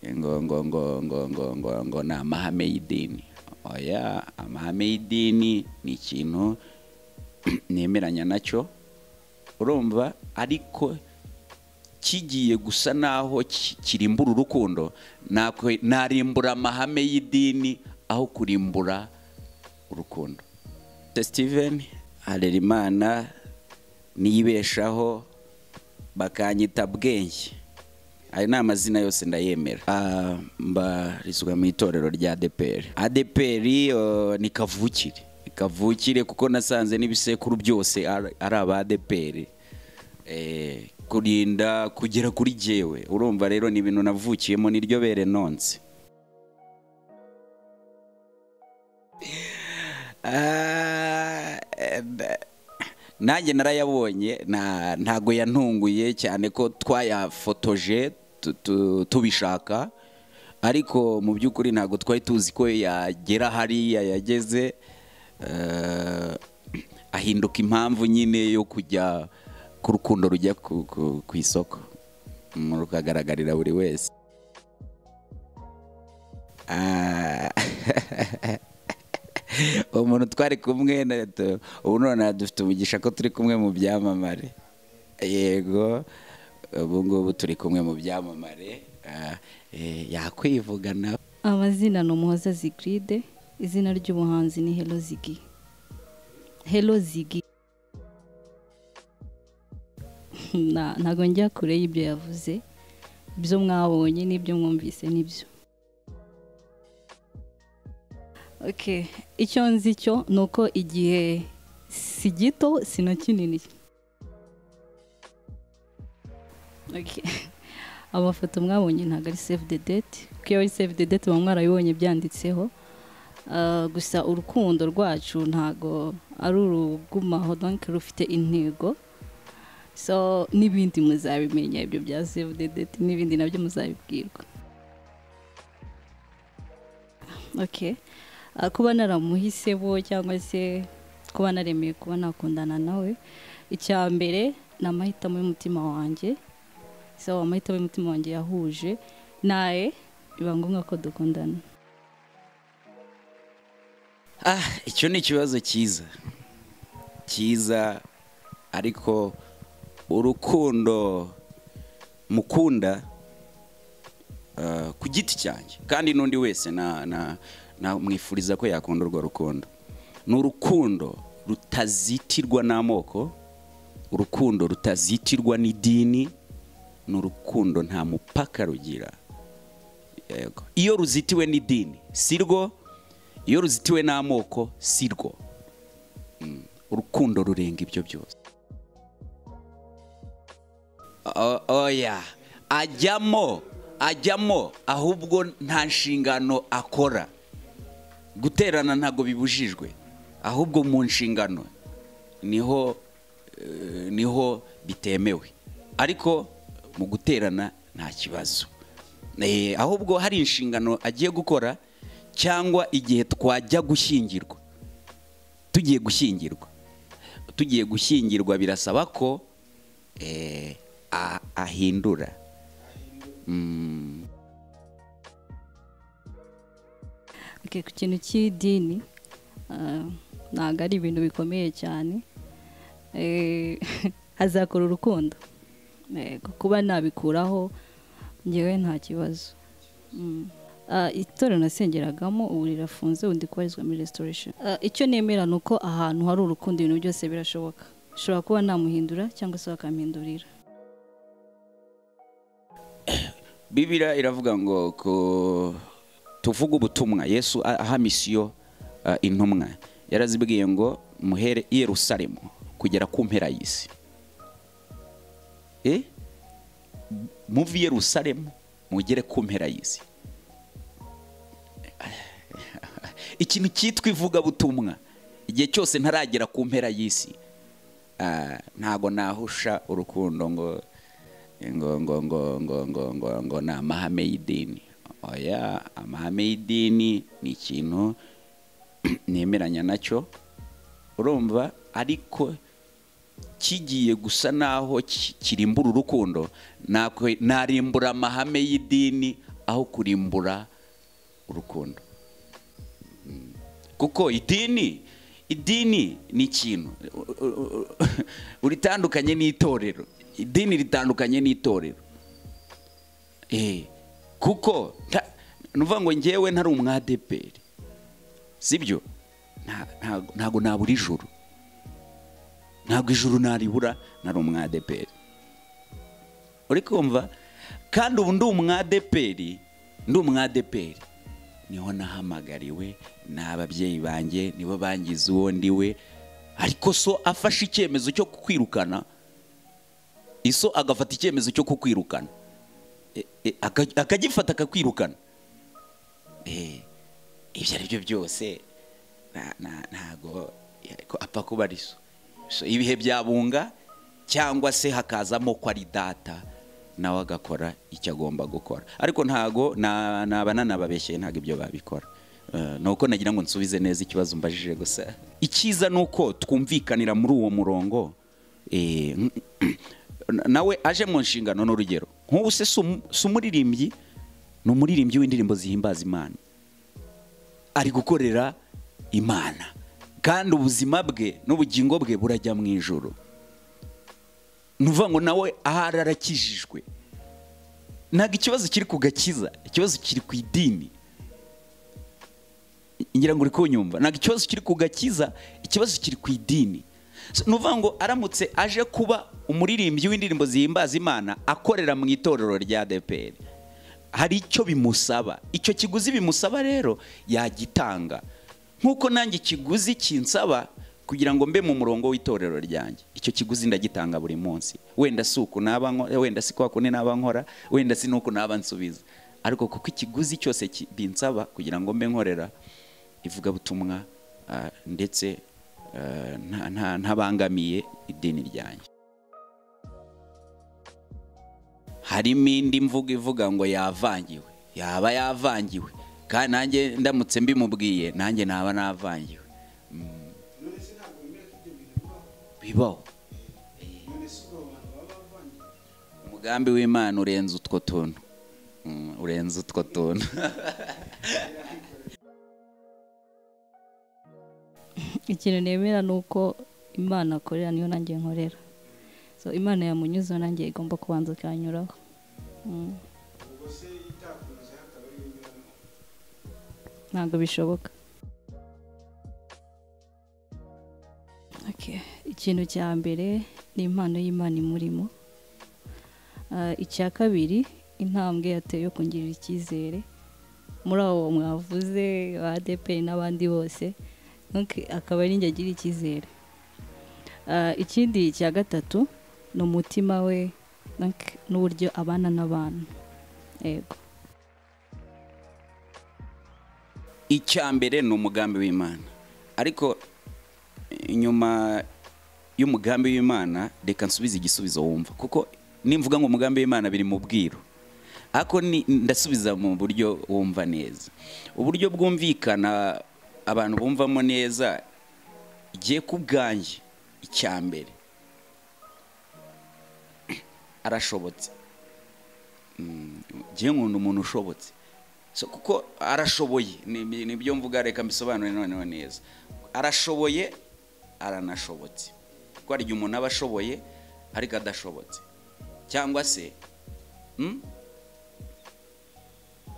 Ngo ngo ngo ngo ngo ngo ngo ni amahame y'idini. Oya, amahame y'idini ni ikintu nemeranya nacyo, urumva, ariko kigiye gusa naho kirimbura urukundo. Narimbura amahame y'idini aho kurimbura urukundo. Steven Harerimana niyibeshaho, bakanyita Bwenge. Ayo ni amazina yose ndayemera. Mbarizwa mu itorero rya ADEPR. ADEPR ni kavukire, kavukire kuko nasanze n'ibisekuru byose ari aba ADEPR. Kurinda kugera kuri jewe, urumva rero ni ibintu navukiyemo, niryo bere nonse. Nanjye narayabonye, ntago yantunguye cyane ko twayafotoje tubishaka, ariko mu by'ukuri ntago twari tuzi ko yagera hariya yageze. Ahinduka impamvu nyine yo kujya ku rukundo rujya ku isoko, rukagaragarira buri wese. Umuntu twari kumwe, ubu none dufite umugisha ko turi kumwe mu byamamare. Yego, ubu ngubu turi kumwe mu byamamare. Yakwivuga nawe. Amazina ni Umuhoza Zigride, izina ry'ubuhanzi ni Hello Ziggy. Hello Ziggy. Ntago njya kure y'ibyo yavuze, ibyo mwabonye n'ibyo mwumvise nibyo. Okay, icyo nzi cyo nuko igihe si gito sino kinini. Okay. Amafoto mwabonye ntago ari save the date, kuko iyo ari save the date bamwe mwarabibonye byanditseho. Gusa urukundo rwacu ntago ari urugumaho, donc rufite intego. So n'ibindi muzabimenya, ibyo bya save the date n'ibindi nabyo muzabibwirwa. Okay. Kuba naramuhisemo cyangwa se kuba naremeye kuba nakundana nawe, icya mbere ni amahitamo y'umutima wanjye. So amahitamo y'umutima wanjye yahuje naye, biba ngombwa ko dukundana. Icyo ni ikibazo cyiza cyiza, ariko urukundo mukunda ku giti cyanjye kandi n'undi wese na mwifuriza ko yakunda urwo rukundo. Ni urukundo rutazitirwa n'amoko, urukundo rutazitirwa n'idini, ni urukundo nta mupaka rugira. Yego, iyo ruzitiwe n'idini sirwo, iyo ruzitiwe n'amoko sirwo. Urukundo rurenga ibyo byose. Oya, ajyamo ahubwo nta nshingano akora. Guterana ntago bibujijwe, ahubwo mu nshingano niho bitemewe, ariko mu guterana nta kibazo. Ahubwo hari inshingano agiye gukora, cyangwa igihe twajya gushyingirwa, tugiye gushyingirwa birasaba ko ahindura. Okay, ku kintu cy'idini ntabwo ari ibintu bikomeye cyane. Hazakora urukundo. Kuba nabikuraho ngewe nta kibazo. Itorero nasengeragamo ubu rirafunze, undi kubarizwa muri restoration. Icyo nemera ni uko ahantu hari urukundo ibintu byose birashoboka. Ushobora kuba namuhindura cyangwa se bakampindurira. Bibiliya iravuga ngo ko tuvuga ubutumwa. Yesu aha misiyo intumwa, yarazibwiye ngo muhere i Yerusalemu kugera ku mpera y'isi. Muve i Yerusalemu mugere ku mpera y'isi. Ikintu cyitwa ivugabutumwa igihe cyose ntaragera ku mpera y'isi, ntago nahusha urukundo ngo ngo ngo ngo ngo ngo ngo ngo ni amahame y'idini. Oya, amahame y'idini ni ikintu nemeranya nacyo, urumva, ariko kigiye gusa naho kirimbura urukundo. Narimbura amahame y'idini aho kurimbura urukundo. Kuko idini ni ikintu uritandukanye n'itorero. Idini ritandukanye n'itorero. Kuko nuvuga ngo njyewe ntari umwadeperi, sibyo, ntago nabura ijuru, ntabwo ijuru naribura nari umwadeperi. Uri kumva? Kandi ubu ndi umwadeperi niho nahamagariwe n'ababyeyi banjye, nibo bangize uwo ndiwe. Ariko so afashe icyemezo cyo kukwirukana, iso agafata icyemezo cyo kukwirukana, akagifata akakwirukana, ibyo ari byo byose ntago apfa kuba ari so. Ibihe byabunga cyangwa se hakazamo ko ari data, nawe agakora icyo agomba gukora. Ariko ntago naba nanababeshyeye, ntago ibyo babikora. Nuko nagira ngo nsubize neza ikibazo mbajije gusa. Icyiza nuko twumvikanira muri uwo murongo. Nawe aje mu nshingano, n'urugero nk'ubu se si umuririmbyi, ni umuririmbyi w'indirimbo zihimbaza Imana, ari gukorera Imana, kandi ubuzima bwe n'ubugingo bwe burajya mu ijuru. Nuvuga ngo nawe ahari arakijijwe. Ntabwo ikibazo kiri ku gakiza, ikibazo kiri ku idini. Ngira ngo uri kunyumva. Ntabwo ikibazo kiri ku gakiza, ikibazo kiri ku idini. Nuvuga ngo aramutse aje kuba umuririmbyi w'indirimbo zihimbaza Imana akorera mu itorero rya ADEPR, hari icyo bimusaba. Icyo kiguzi bimusaba rero yagitanga, nkuko nanjye ikiguzi kinsaba kugira ngo mbe mu murongo w'itorero ryanjye. Icyo kiguzi ndagitanga buri munsi. Wenda si uku naba nkora, wenda si kwa kundi naba nkora, wenda si nuko naba nsubiza, ariko kuko ikiguzi cyose binsaba kugira ngo mbe nkorera ivugabutumwa, ndetse ntabangamiye idini ryanjye. Harimo indi mvugo ivuga ngo yavangiwe, yaba yavangiwe, kandi nanjye ndamutse mbimubwiye nanjye naba navangiwe. Bibaho. Umugambi w'Imana urenze utwo tuntu, urenze utwo tuntu. Ikintu nemera nuko Imana akorera niyo nanjye nkorera. So Imana yamunyuze nanjye igomba kubanza kanyuraho. Ntabwo bishoboka. Okay. Ikintu cya mbere ni impano y'Imana imurimo. Icya kabiri, intambwe yateye yo kungirira icyizere muri abo mwavuze ba ADEPR n'abandi bose, akaba ari njye agira icyizere. Ikindi cya gatatu ni umutima we n'uburyo abana n'abantu. Yego. Icya mbere ni umugambi w'Imana, ariko inyuma y'umugambi w'Imana reka nsubize igisubizo wumva, kuko nimvuga ngo umugambi w'Imana biri mu bwiru, ariko ndasubiza mu buryo wumva neza, uburyo bwumvikana abantu bumvamo neza. Igiye ku bwanjye, icya mbere arashobotse. Ngiye nkunda umuntu ushobotse, so kuko arashoboye, nibyo mvuga, reka mbisobanure noneho neza. Arashoboye, aranashobotse. Kuko hari igihe umuntu aba ashoboye ariko adashobotse, cyangwa se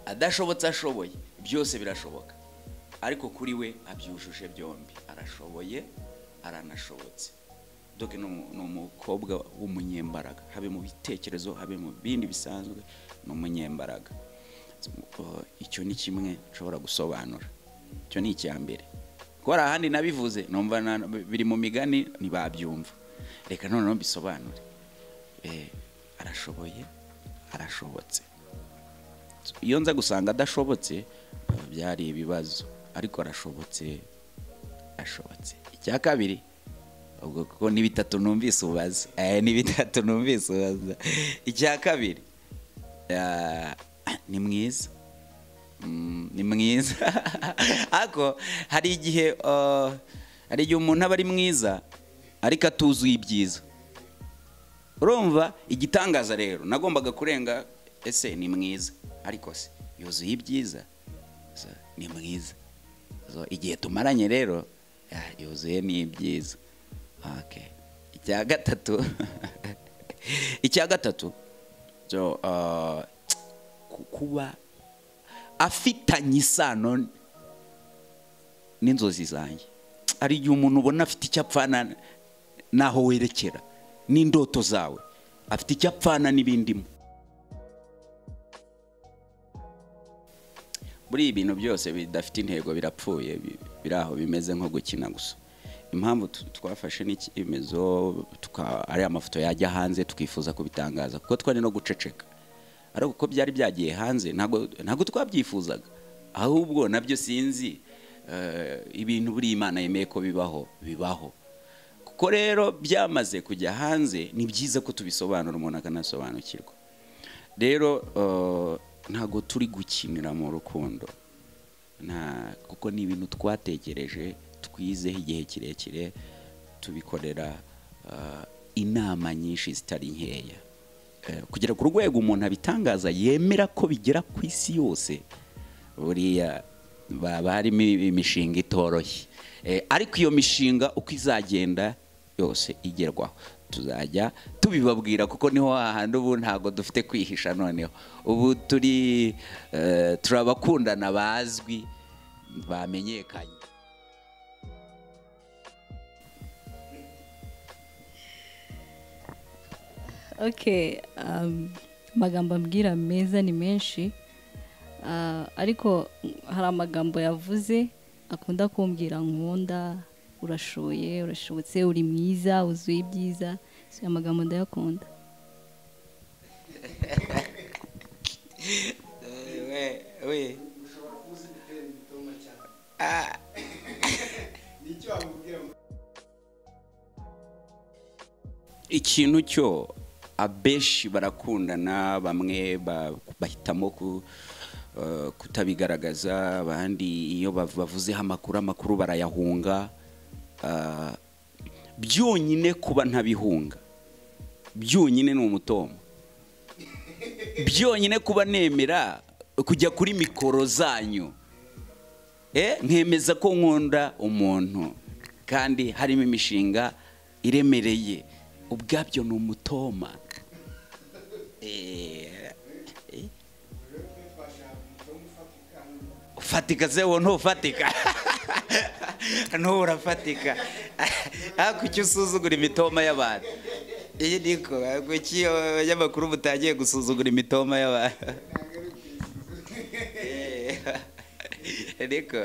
adashobotse ashoboye, byose birashoboka, ariko kuri we abyujuje byombi, arashoboye aranashobotse. Doke ni umukobwa w'umunyembaraga, habe mu bitekerezo, habe mu bindi bisanzwe, ni umunyembaraga. Icyo ni kimwe nshobora gusobanura, icyo ni icya mbere. Kuko hari ahandi nabivuze numva biri mu migani ntibabyumva, reka noneho mbisobanure. Arashoboye, arashobotse. Iyo nza gusanga adashobotse byari ibibazo, ariko arashobotse, ashobotse. Icya kabiri, ubwo kuko ni bitatu numvise ubaza, ni bitatu numvise ubaza. Icya kabiri, ni mwiza. Ni mwiza. Ariko hari igihe umuntu aba ari mwiza ariko atuzuye ibyiza. Urumva igitangaza rero nagombaga kurenga, ese ni mwiza ariko se Yuzuye ibyiza. So, ni mwiza. So, igihe tumaranye rero yuzuye n'ibyiza. Okay. Icya gatatu icya gatatu, so kuba afitanye isano n'inzozi zanjye. Ari igihe umuntu ubona afite icyo apfana naho werekera n'indoto zawe, afite icyo apfana n'ibindimo. Buri ibintu byose bidafite intego birapfuye, biraho bimeze nko gukina gusa. Impamvu twafashe n'icyemezo ari amafoto yajya hanze tukifuza kubitangaza, kuko twari no guceceka, ariko kuko byari byagiye hanze ntago twabyifuzaga, ahubwo nabyo sinzi ibintu buri Imana yemeye ko bibaho bibaho. Kuko rero byamaze kujya hanze, ni byiza ko tubisobanura umuntu akanasobanukirwa. Rero ntago turi gukinira mu rukundo, kuko ni ibintu twatekereje, twizeho igihe kirekire, tubikorera inama nyinshi zitari nkeya, kugera ku rwego umuntu abitangaza yemera ko bigera ku isi yose. Buriya baba harimo imishinga itoroshye, ariko iyo mishinga uko izagenda yose igerwaho tuzajya tubibabwira, kuko niho hahandi ubu ntago dufite kwihisha. Noneho ubu turi turabakundana bazwi bamenyekanye. Okay, amagambo ambwira meza ni menshi, ariko hari amagambo yavuze akunda kumbwira nkunda: urashoye, urashobotse, uri mwiza, wuzuye ibyiza. So amagambo ndayakunda. We ikintu cyo abeshi barakundana, bamwe bahitamo kutabigaragaza, abandi iyo bavuzeho amakuru barayahunga. Byonyine kuba ntabihunga, byonyine ni umutomo, byonyine kuba nemera kujya kuri mikoro zanyu, nkemeza ko nkunda umuntu kandi harimo imishinga iremereye, ubwabyo ni umutoma. Ufatika se wo ntufatika? Nturafatika. Kuki usuzugura imitoma y'abantu? Iyi niko kuki abanyamakuru mutagiye gusuzugura imitoma y'abantu? Niko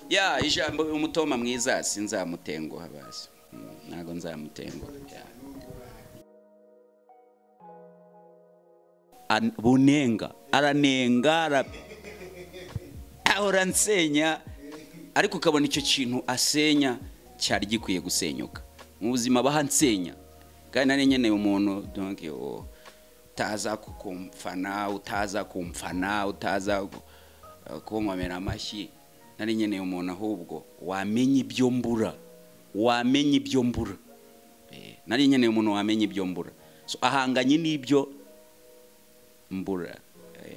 ya ijambo umutoma mwiza sinzamutenguha basi, ntago nzamutenguha. Bunenga aranenga, ahora nsenya, ariko ukabona icyo kintu asenya cyari gikwiye gusenyuka mu buzima. Bahansenya kandi nari nkeneye umuntu donc utaza kukumfana, utaza kumfana, utaza kunkomera amashyi. Nari nkeneye umuntu ahubwo wamenye ibyo mbura, wamenye ibyo mbura. Nari nkeneye umuntu wamenye ibyo mbura. So ahanganye n'ibyo mbura,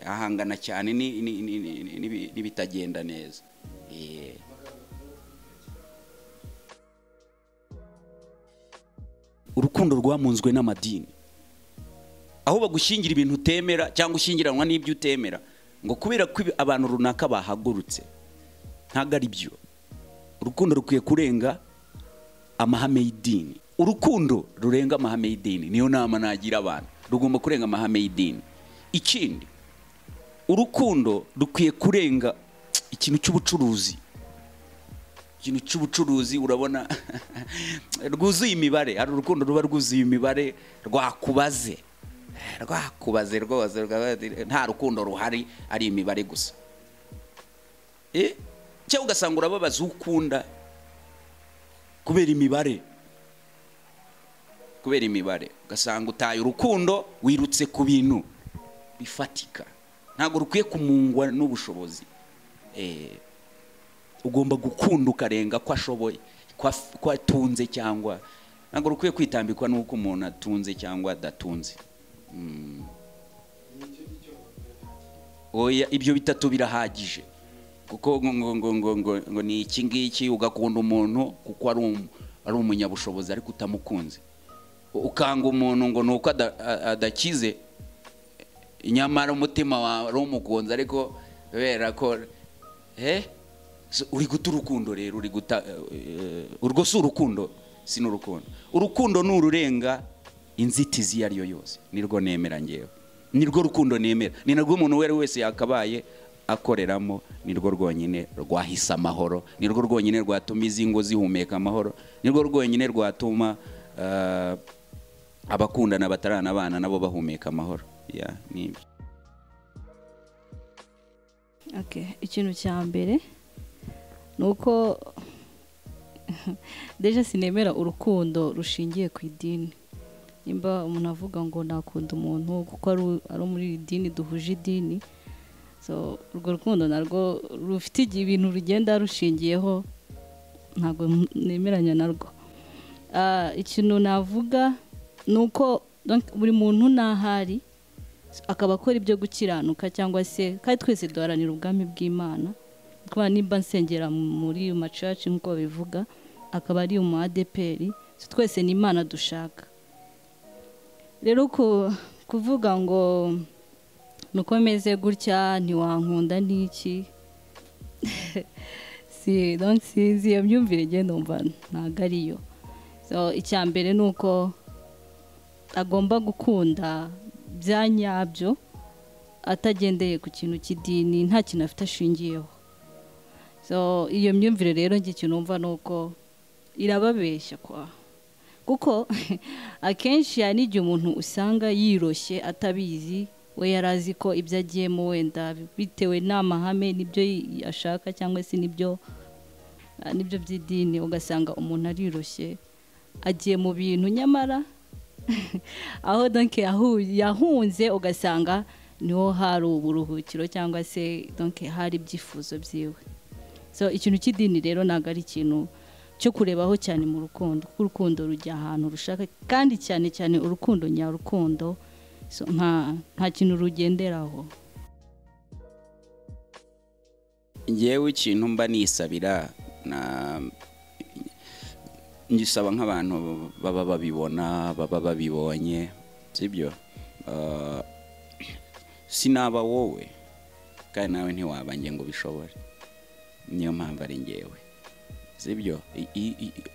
ahangana cyane n'ibitagenda neza. Urukundo rwamunzwe n'amadini, aho bagushyingira ibintu utemera cyangwa ushyingiranwa n'ibyo utemera, ngo kubera ko abantu runaka bahagurutse. Ntago ari byo. Urukundo rukwiye kurenga amahame y'idini. Urukundo rurenga amahame y'idini, niyo nama nagira abantu, rugomba kurenga amahame y'idini. Ikindi, urukundo rukwiye kurenga ikintu cy'ubucuruzi. Ikintu cy'ubucuruzi urabona rwuzuye imibare. Hari urukundo ruba rwuzuye imibare, rwakubaze rwakubaze rwose, nta rukundo ruhari, ari imibare gusa. Cyangwa ugasanga urababaza ukunda kubera imibare, kubera imibare, ugasanga utaye urukundo wirutse ku bintu bifatika. Ntabwo rukwiye kumungwa n'ubushobozi. Ugomba gukunda ukarenga ko ashoboye, ko atunze, cyangwa ntabwo rukwiye kwitambikwa n'uko umuntu atunze cyangwa adatunze. Oya, ibyo bitatu birahagije, kuko ngo ngo ngo ngo ngo ni iki ngiki, ugakunda umuntu kuko ari umunyabushobozi ariko utamukunze, ukanga umuntu ngo nuko adakize, nyamara umutima wawe ari umukunze, ariko kubera ko uri guta urukundo. Rero uri guta urwo si urukundo, si n'urukundo. Urukundo ni ururenga inzitizi iyo ari yo yose, nirwo nemera ngewe, nirwo rukundo nemera, ni narwo umuntu uwo ari wese yakabaye akoreramo, nirwo rwonyine rwahise amahoro, nirwo rwonyine rwatuma izi ngo zihumeka amahoro, nirwo rwonyine rwatuma abakundana batarana abana nabo bahumeka amahoro. Ya, nibyo. Okay, ikintu cya mbere nuko deja sinemera urukundo rushingiye ku idini. Nimba umuntu avuga ngo nakunda umuntu kuko ari muri idini, duhuje idini, so urwo rukundo narwo rufite ibintu rugenda rushingiyeho, ntabwo nemeranya narwo. Ikintu navuga nuko buri muntu nahari akaba akora ibyo gukiranuka, cyangwa se kandi twese duharanira ubwami bw'Imana. Kuba nimba nsengera muri macaci nkuko babivuga, akaba ari umu ADPR, twese ni Imana dushaka. Rero kuvuga ngo nuko meze gutya ntiwankunda n'iki, si donc sinzi iyo myumvire nge numva ntago ariyo. So icya mbere nuko agomba gukunda bya nyabyo, atagendeye ku kintu cy'idini, nta kintu afite ashingiyeho. So iyo myumvire rero nge ikintu numva nuko irababeshya kwa, kuko akenshi hari n'igihe umuntu usanga yiroshye atabizi, we yarazi ko ibyo agiyemo wenda bitewe n'amahame nibyo ashaka cyangwa se nibyo by'idini, ugasanga umuntu ariroshye agiye mu bintu nyamara aho donc yahunze, ugasanga niho hari uburuhukiro cyangwa se donc hari ibyifuzo byiwe. So ikintu cy'idini rero ntabwo ari ikintu cyo kurebaho cyane mu rukundo, kuko urukundo rujya ahantu rushaka, kandi cyane cyane urukundo nyarukundo, so nta kintu rugenderaho. Ngewe ikintu mba nisabira na ngisaba nk'abantu baba babibona, baba babibonye, sibyo? Sinaba wowe kandi nawe ntiwaba nge ngo bishobore, niyo mpamvu ari ngewe, sibyo?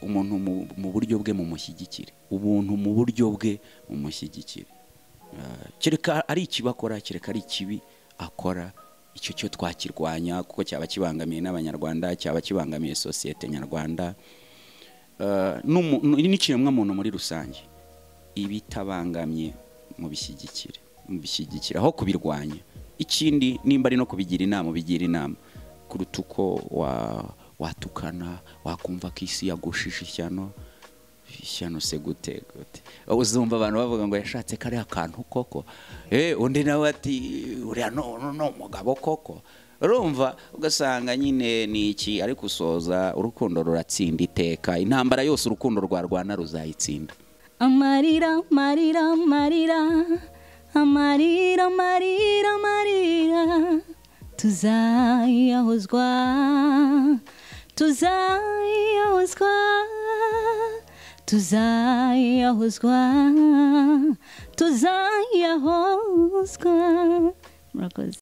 Umuntu mu buryo bwe mumushyigikire, ubuntu mu buryo bwe mumushyigikire. Kereka ari ikibi akora, kereka ari ikibi akora, icyo cyo twakirwanya kuko cyaba kibangamiye n'Abanyarwanda, cyaba kibangamiye sosiyete nyarwanda n'ikiremwa muntu muri rusange. Ibitabangamye mubishyigikire, mubishyigikire aho kubirwanya. Ikindi nimba ari no kubigira inama, ubigira inama kuruta uko watukana, wakumva ko isi yagushije ishyano. Ishyano se gute gute? Uzumva abantu bavuga ngo yashatse kariya kantu koko, undi nawe ati uriya no mugabo koko. Urumva ugasanga nyine ni iki, ariko usoza urukundo ruratsinda iteka, intambara yose urukundo rwarwana ruzayitsinda. Amarira marira marira, amarira marira marira, tuzayahozwa, tuzayahozwa, tuzayahozwa, tuzayahozwa. Murakoze.